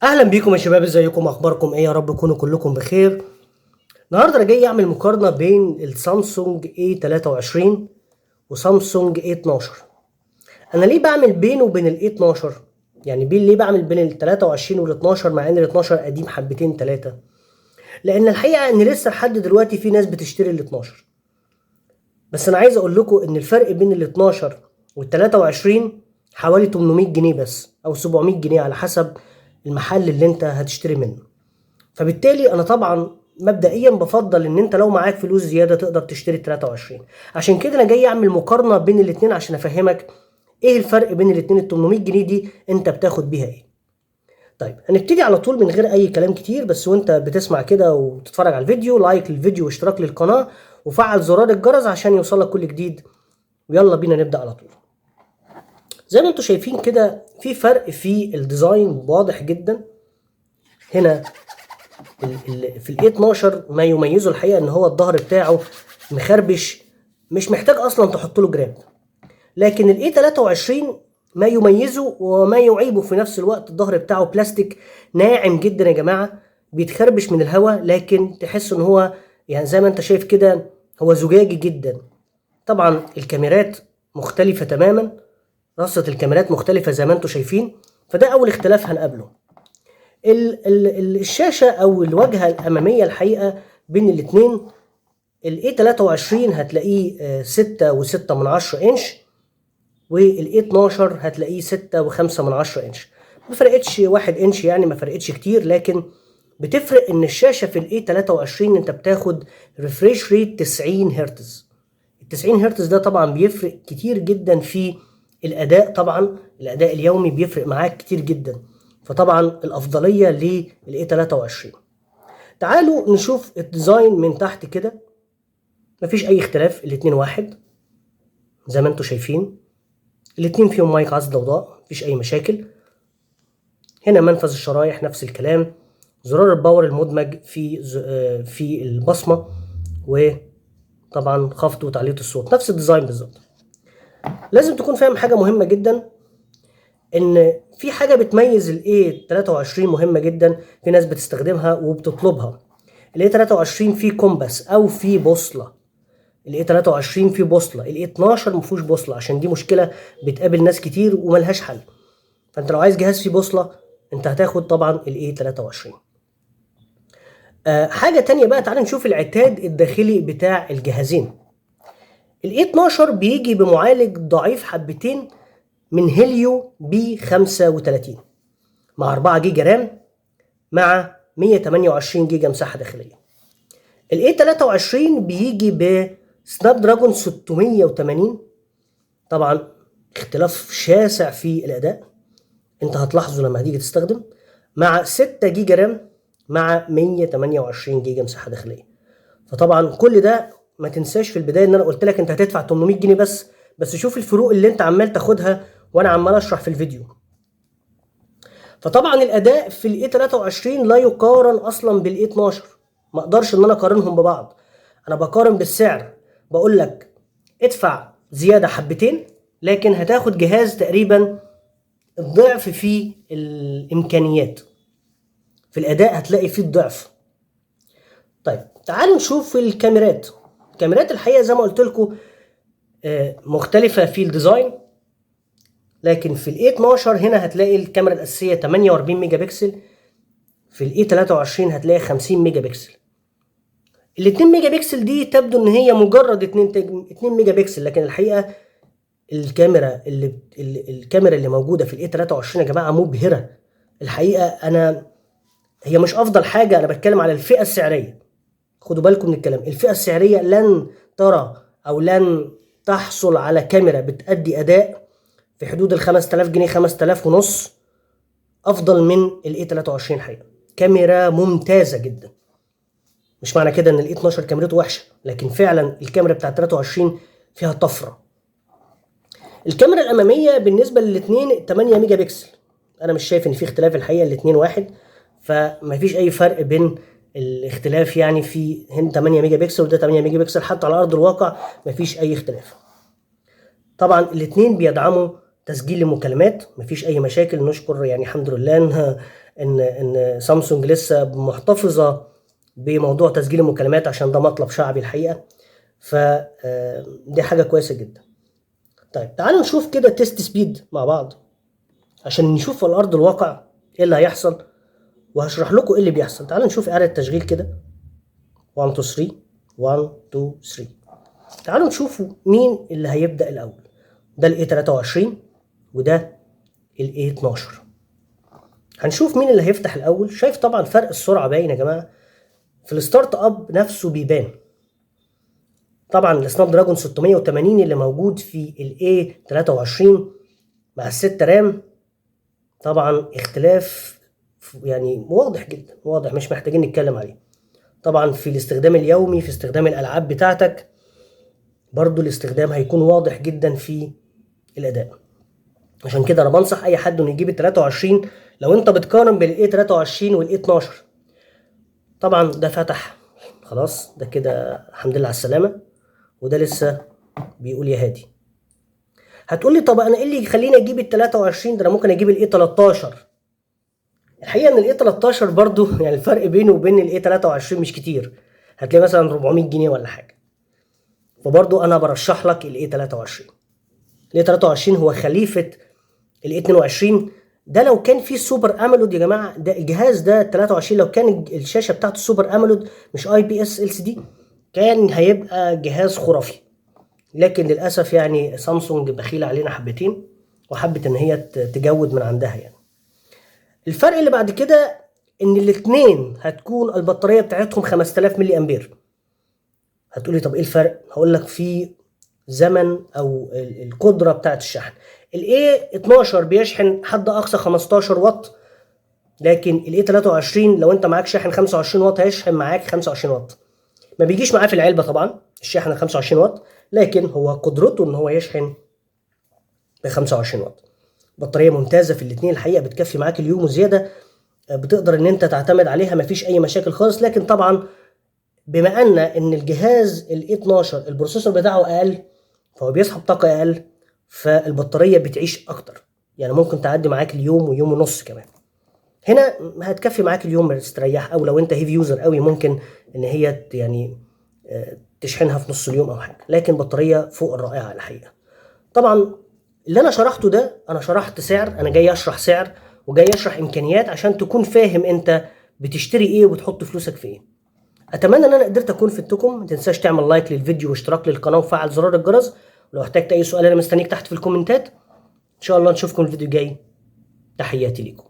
اهلا بيكم يا شباب، ازيكم؟ اخباركم ايه؟ يا رب تكونوا كلكم بخير. النهارده انا جاي اعمل مقارنة بين السامسونج A23 وسامسونج A12. انا ليه بعمل بينه وبين ال A12؟ يعني بين ليه بعمل بين ال 23 وال 12 مع ان ال 12 قديم حبتين ثلاثة؟ لان الحقيقة ان لسه لحد دلوقتي في ناس بتشتري ال 12. بس انا عايز اقول لكم ان الفرق بين ال 12 وال 23 حوالي 800 جنيه بس او 700 جنيه على حسب المحل اللي انت هتشتري منه. فبالتالي انا طبعا مبدئيا بفضل ان انت لو معاك فلوس زيادة تقدر تشتري 23. عشان كده انا جاي اعمل مقارنة بين الاثنين عشان افهمك ايه الفرق بين الاثنين. ال 800 جنيه دي انت بتاخد بيها ايه؟ طيب هنبتدي على طول من غير اي كلام كتير، بس وانت بتسمع كده وتتفرج على الفيديو like للفيديو واشتراك للقناة وفعل زرار الجرس عشان يوصلك كل جديد. ويلا بينا نبدا على طول. زي ما انتم شايفين كده في فرق في ال design واضح جدا. هنا في ال A12 ما يميزه الحقيقة ان هو الظهر بتاعه مخربش، مش محتاج اصلا تحط له جراب. لكن ال A23 ما يميزه وما يعيبه في نفس الوقت الظهر بتاعه بلاستيك ناعم جدا يا جماعة، بيتخربش من الهواء، لكن تحس ان هو يعني زي ما انت شايف كده هو زجاجي جدا. طبعا الكاميرات مختلفة تماما، رصة الكاميرات مختلفة زي ما انتم شايفين، فده أول اختلاف هنقابله. ال ال الشاشة أو الواجهة الأمامية الحقيقة بين الاتنين، ال A23 هتلاقيه 6.6 إنش، وال A12 هتلاقيه 6.5 إنش. ما فرقتش 1 إنش يعني، ما فرقتش كتير، لكن بتفرق إن الشاشة في ال A23 أنت بتاخد refresh rate 90 هرتز. ال 90 هرتز ده طبعا بيفرق كتير جدا في الاداء، طبعا الاداء اليومي بيفرق معاك كتير جدا، فطبعا الافضلية لل A23. تعالوا نشوف ال design من تحت كده، مفيش اي اختلاف، الاتنين واحد زي ما انتم شايفين، الاتنين فيهم مايك عزل ضوضاء، مفيش اي مشاكل. هنا منفذ الشرايح نفس الكلام، زرار ال power المدمج في البصمة، وطبعا خفض وتعليق الصوت نفس ال design بالظبط. لازم تكون فاهم حاجة مهمة جدا، ان في حاجة بتميز ال A23 مهمة جدا، في ناس بتستخدمها وبتطلبها. ال A23 فيه compass او فيه بوصله، ال A23 فيه بوصله، ال A12 ما فيهوش بوصله، عشان دي مشكلة بتقابل ناس كتير وملهاش حل. فانت لو عايز جهاز فيه بوصله انت هتاخد طبعا ال A23. حاجة تانية بقى، تعال نشوف العتاد الداخلي بتاع الجهازين. ال A12 بيجي بمعالج ضعيف حبتين من Helio P35 مع 4 جيجا RAM مع 128 جيجا مساحة داخلية. ال A23 بيجي ب Snapdragon 680، طبعا اختلاف شاسع في الأداء انت هتلاحظه لما هتيجي تستخدم، مع 6 جيجا RAM مع 128 جيجا مساحة داخلية. فطبعا كل ده ما تنساش في البداية ان انا قلت لك انت هتدفع 800 جنيه بس شوف الفروق اللي انت عمال تاخدها وانا عمال اشرح في الفيديو. فطبعا الاداء في ال A23 لا يقارن اصلا بال A12، ما اقدرش ان انا اقارنهم ببعض. انا بقارن بالسعر، بقول لك ادفع زيادة حبتين لكن هتاخد جهاز تقريبا الضعف في الامكانيات، في الاداء هتلاقي فيه الضعف. طيب تعالوا نشوف الكاميرات. الكاميرات الحقيقة زي ما قلت لكم مختلفة في ال design، لكن في ال A12 هنا هتلاقي الكاميرا الاساسية 48 ميجا بكسل، في ال A23 هتلاقي 50 ميجا بكسل. ال 2 ميجا بكسل دي تبدو ان هي مجرد 2 ميجا بكسل، لكن الحقيقة الكاميرا اللي موجودة في ال A23 يا جماعة مبهرة الحقيقة. انا هي مش افضل حاجة، انا بتكلم على الفئة السعرية، خدوا بالكم من الكلام. الفئة السعرية لن ترى او لن تحصل على كاميرا بتأدي اداء في حدود ال 5000 جنيه، 5000 ونص، افضل من ال A23 الحقيقة. كاميرا ممتازة جدا. مش معنى كده ان ال A12 كاميرته وحشة، لكن فعلا الكاميرا بتاعت 23 فيها طفرة. الكاميرا الامامية بالنسبة للاثنين 8 ميجا بكسل، انا مش شايف ان في اختلاف الحقيقة، الاثنين واحد، فما فيش اي فرق بين الاختلاف، يعني في هنا 8 ميجا بكسل وده 8 ميجا بكسل، حتى على ارض الواقع ما فيش اي اختلاف. طبعا الاثنين بيدعموا تسجيل المكالمات مفيش اي مشاكل، نشكر يعني الحمد لله ان سامسونج لسه محتفظة بموضوع تسجيل المكالمات، عشان ده مطلب شعبي الحقيقه. فدي حاجة كويسة جدا. طيب تعالوا نشوف كده test speed مع بعض عشان نشوف على ارض الواقع ايه اللي هيحصل، وهشرح لكم ايه اللي بيحصل. تعالوا نشوف اعاده تشغيل كده، 1 2 3، 1 2 3. تعالوا نشوفوا مين اللي هيبدأ الاول. ده ال A 23 وده ال A 12. هنشوف مين اللي هيفتح الاول. شايف طبعا فرق السرعة باين يا جماعة، في ال start up نفسه بيبان. طبعا ال Snapdragon 680 اللي موجود في ال A 23 مع الستة RAM، طبعا اختلاف يعني واضح جدا، واضح مش محتاجين نتكلم عليه. طبعا في الاستخدام اليومي، في استخدام الالعاب بتاعتك برضو الاستخدام هيكون واضح جدا في الاداء. عشان كده انا بنصح اي حد انه يجيب ال 23 لو انت بتقارن بين ال A 23 وال A 12. طبعا ده فتح خلاص، ده كده الحمد لله على السلامة، وده لسه بيقول يا هادي. هتقول لي طب انا ايه اللي يخليني اجيب ال 23 ده، انا ممكن اجيب ال A 13. الحقيقة ان ال A 13 برضو يعني الفرق بينه وبين ال A 23 مش كتير، هتلاقي مثلا 400 جنيه ولا حاجة. فبرضو انا برشح لك ال A 23. ال A 23 هو خليفة ال A 22. ده لو كان فيه super AMOLED يا جماعة، ده الجهاز ده 23 لو كان الشاشة بتاعته super AMOLED مش اي بي اس ال سي دي كان هيبقى جهاز خرافي. لكن للاسف يعني سامسونج بخيله علينا حبتين، وحبت ان هي تجود من عندها يعني. الفرق اللي بعد كده ان الاثنين هتكون البطارية بتاعتهم 5000 ملي امبير. هتقولي طب ايه الفرق؟ هقول لك في زمن او القدرة بتاعت الشحن. ال A 12 بيشحن حد اقصى 15 واط، لكن ال A 23 لو انت معاك شاحن 25 واط هيشحن معاك 25 واط. ما بيجيش معاه في العلبة طبعا الشاحن 25 واط، لكن هو قدرته ان هو يشحن ب 25 واط. بطارية ممتازة في الاثنين الحقيقة، بتكفي معاك اليوم وزيادة، بتقدر ان انت تعتمد عليها مفيش اي مشاكل خالص. لكن طبعا بما ان الجهاز ال A 12 ال processor بتاعه اقل، فهو بيسحب طاقة اقل، فالبطاريه بتعيش اكتر، يعني ممكن تعدي معاك اليوم ويوم ونص كمان. هنا هتكفي معاك اليوم مستريح، او لو انت heavy user قوي ممكن ان هي يعني تشحنها في نص اليوم او حاجة. لكن بطارية فوق الرائعة الحقيقة. طبعا اللي انا شرحته ده، انا شرحت سعر، انا جاي اشرح سعر وجاي اشرح امكانيات عشان تكون فاهم انت بتشتري ايه وبتحط فلوسك في ايه. اتمنى ان انا قدرت اكون فدتكم. ما تنساش تعمل like للفيديو واشتراك للقناة وفعل زرار الجرس. ولو احتجت اي سؤال انا مستنيك تحت في الكومنتات. ان شاء الله نشوفكم الفيديو الجاي. تحياتي لكم.